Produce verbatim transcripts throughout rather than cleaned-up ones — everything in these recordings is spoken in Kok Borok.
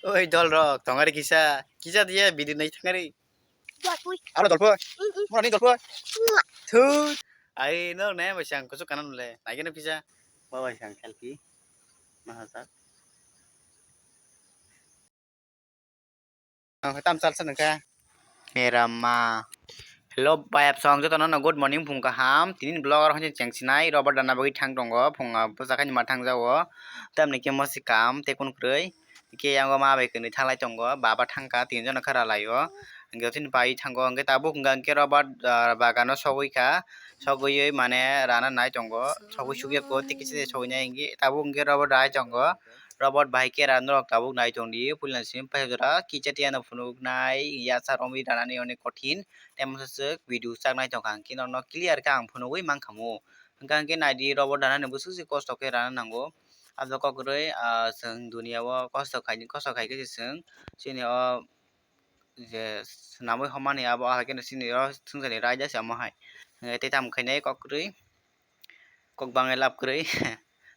Oi, dol rok, tongari kisa, kisa dia bidi nai thangari. Aro dol pho. Mora ni dol pho. Thu. Ai, no, ne, masang kusuk kanan le. Nai kena kisa. Baba sang selfie. Mahasa. Ang tam sal san ka. Mera ma. Hello, bayap song joto no good morning phung kaham. Tini vlog aro hanjin cheng sinai, Robert dana bagwi thang tongo. Phung a bwsa khaini ma thang jao. Tamni khe mosi kam te kun kwrwi. Hingke yango ma bai kwnwi thanglai tongo, baba thangkha, tinjon khe ralaio. Hingke chini pai thango, hingke tabuk hingka hingke Robert, ah, bagano sogwi kha, sogwi mane rana nai tongo, sogwi sugya ko tei kisa sogwi nai hingke tabuk hingke Robert rai tongo, Robert bai khe rana rok tabuk nai tongdi, puila simi pai jora kicha tiya no phunuk nai, yasa romwi rana ni onek kothin, tei masa swk video chak nai tongkha, hingke norok no clear khe ang phunugwi mankha mo, hingka hingke naidi Robert rana ni bwswk se kosto khe rana nango. Abo kok kwrwi, ah, chwng duniya o kosto khai, kosto khai khe se chwng chini o je swnamwi hwnmani abo hai kheno chini o swngcharni raida se omo hai. Hwnkhe tei tamo khainai kok kwrwi, kok bangwi lab kwrwi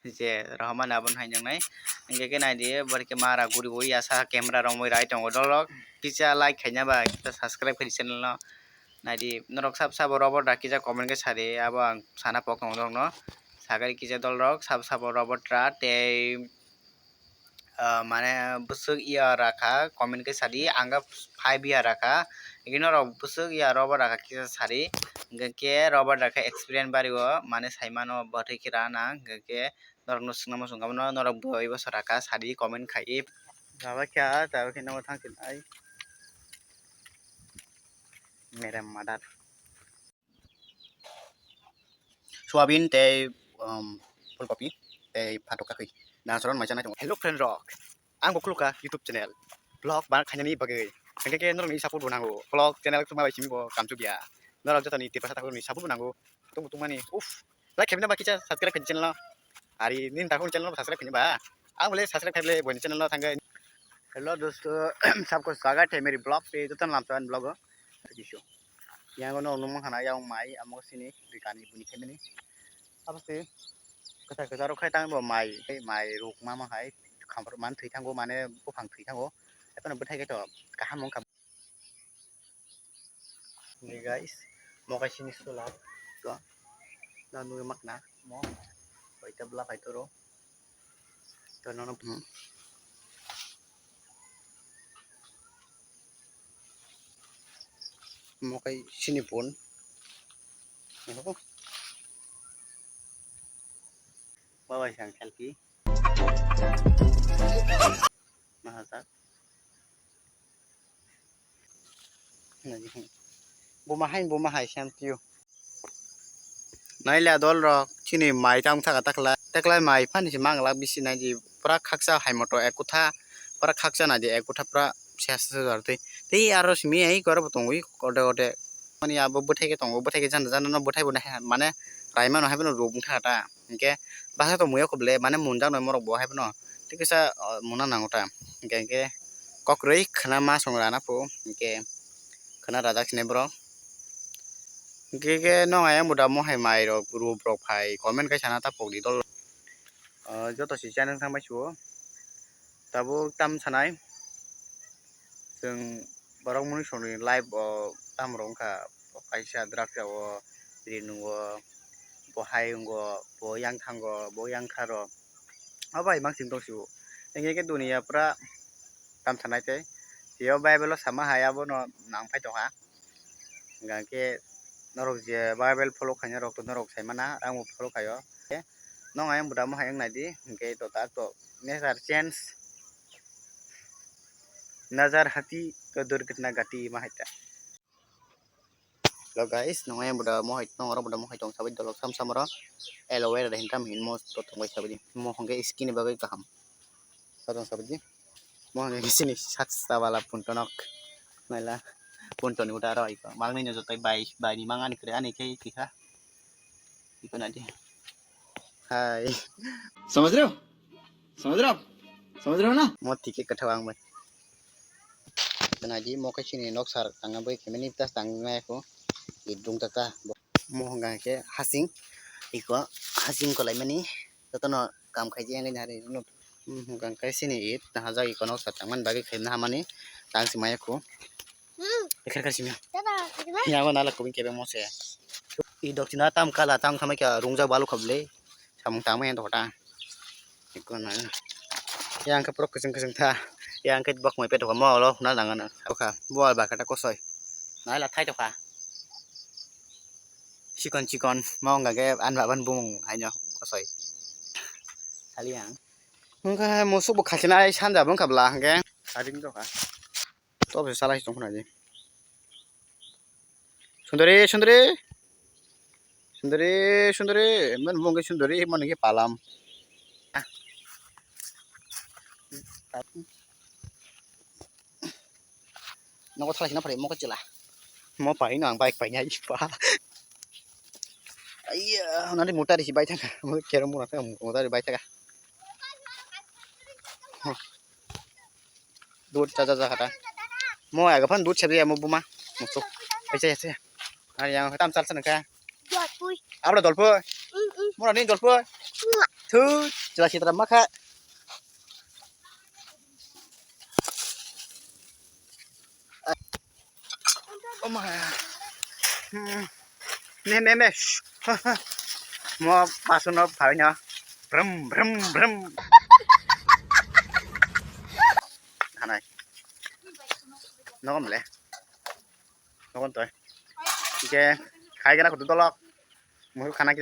je rohormani abono hai nwngnai. Hwnkhe khe naidi borokhe mara guriwi yasa camera romwi rai tongo dolok. Kisa like khaina ba kisa subscribe khai di channel no. Naidi norok sab sabo Robert da kisa comment khe sadi, abo ang sana pok tongo norokno. Sagari kisa dolrok sab sabo Robert da tei, ah, mane bwswk ya rakha comment khe sadi, ang khe five ya rakha. Hingke norok bwswk ya Robert rakha kisa sadi, hingke Robert rakha experience bari o mane saimano bwtwi khe rana hingke norokno swngna muchung khe norok bwrwi bwsa rakha sadi comment khai. Jaba khe ah, jaba khe nogo thang sinai. Mere mother. Soyabin tei, um, phulkopi tei phatok kakwi. Dan soron mai chanai tongo. Hello friend rok, ang bo khulukha YouTube channel. Vlog bana khainani bagwi. Hingke khe norokni support bo nango. Vlog channel khulukma bai simi bo kamchukya. Norok jotoni Tiprasa takhukni support bo nango. Tung tungmani. Uff. Like khaimani ba kisa subscribe khaidi channel no. Ari nini takhukni channel no subscribe khaimani ba. Ang bole subscribe khaibole boini channel no thangwi. Hello dosto, sabko swagat hai meri vlog pe, joto lamsa vlog o. Thank you. Yang no nung hana yang mai amo sini dikani buni khaimani. Abo se kasa kasa rok khai tang bo mai, mai ruk mama hai khamar man thwi thango mane buphang thwi thango. Eto no bwthai khe to kaham wngkha. Ni guys, mo kaisa ni solar to na nugwi makna mo bai ta bla khai toro to nono, hmm. Mo kai sini pun. Baba sang selfie. Mahasa. Buma hai, buma hai, same to you. Naila dol rok, chini mai tang thaka takla, takla mai phani se mangla bisi naidi, pura khaksa hai moto ek kutha, pura khaksa naidi ek kutha pura ses se jar twi. Tei aro simi ai goro bo tongwi kode kode. Mani abo bwthai khe tongo, bwthai khe jana jana no bwthai bo nai mane raima no hai phano ruk wng thaka ta. Hinkhe bwsa tongmung ya khe ble mane munjak noi morok bo hai phano. Tei kisa, o, muna nango ta. Hinkhe, hinkhe kokrwi khwna ma song rana pho. Hinkhe khwna rajak sinai borok. Hinkhe khe nong ayang bo da mohai mai rok, rup rok phai comment khai sana ta pokdi dol. O, joto si channel thang bai suo. Tabuk tam sanai. Chwng borok muni songni live o tam rok wngkha. Kaisa draksa o, rinung o, bo hai wng o, bo yang thang o, bo yang kha rw. O bai mang sing tong sio. Hingke khe duniya pura tam sanai tei. Tio Bible o sama hai abono nang phai tongkha. Hingka khe norok je Bible follow khaina rok to norok sai mana, ang bo follow khaio. Khe nong ayang budamo hai wng nai di, hingke to tak to nature change. Nazar hati to durghatna gati ma hai ta. Hello guys, nong ayang buda mohai tong, oro buda mohai tong sabai dolok sam sam oro aloe vera hintam hin mo to tong bai sabai di. Mo hongke skin ni bagwi kaham. Sa tong sabai di. Mo hongke sini sat sa bala punto nok. Naila punto ni uda aro iko. Mang ni joto bai bai ni mang ani kre ani khe kikha. Iko na di. Hai. समझ रहे हो? समझ रहे हो आप? समझ रहे हो ना? Mo tike kathau ang bai. Kena di mo kaisi ni nok sar tang bai kemeni tas tang nai ko. Di dung taka. Mo hongga ke hasing. Iko hasing ko lai mani. Joto no kam khai di ang ni hari no. Hmm, hwnkha khe chini it nahajak ikono sa tangmani bagwi khaina hamani tang se maya khu. Hmm. Kher kher simi. Dada, khaima. Yango nala kubui kebeng mo se. I dokchina tam kala tam khamai kha rungjak balu kha bwle. Samung tangmani dokta. Ikon na. Yang khe pura kwchwng kwchwng tha. Yang khe bok mai petok mo olo huna nang ano. Bokha bo al bakata kosoi. Naila thai tokha. Chikon chikon mo wngkha khe ani baban bumung haino kosoi. Sali yang. Wngkha musuk bo khachina ai sanja bo wngkha bla hwnkhe. Sari wngkha. Tobo se salai tong khna di. Sundari, Sundari. Sundari, Sundari. Emon mung ke Sundari, emon ke palam. Nogo thalai sina phari, moko chila. Mo pai no ang bike pai nya pa. Aiya, nani motari si bai thaka. Mo kero mo raka motari bai thaka. Dud cha cha cha kata. Mo aga phan dud cha mo buma. Mo chuk. Ai cha cha. Ari yang tam chal sana ka. Abra dolpo. Mo ni dolpo. Thu, chila sitra makha. Oh my. Hmm. Ne, ne, ne. Shh. Mo pasu no phai no. Brum, brum, brum. Hanai. Nogom le. Nogom toi. Oke. Khai gana kutu dolok. Musu khana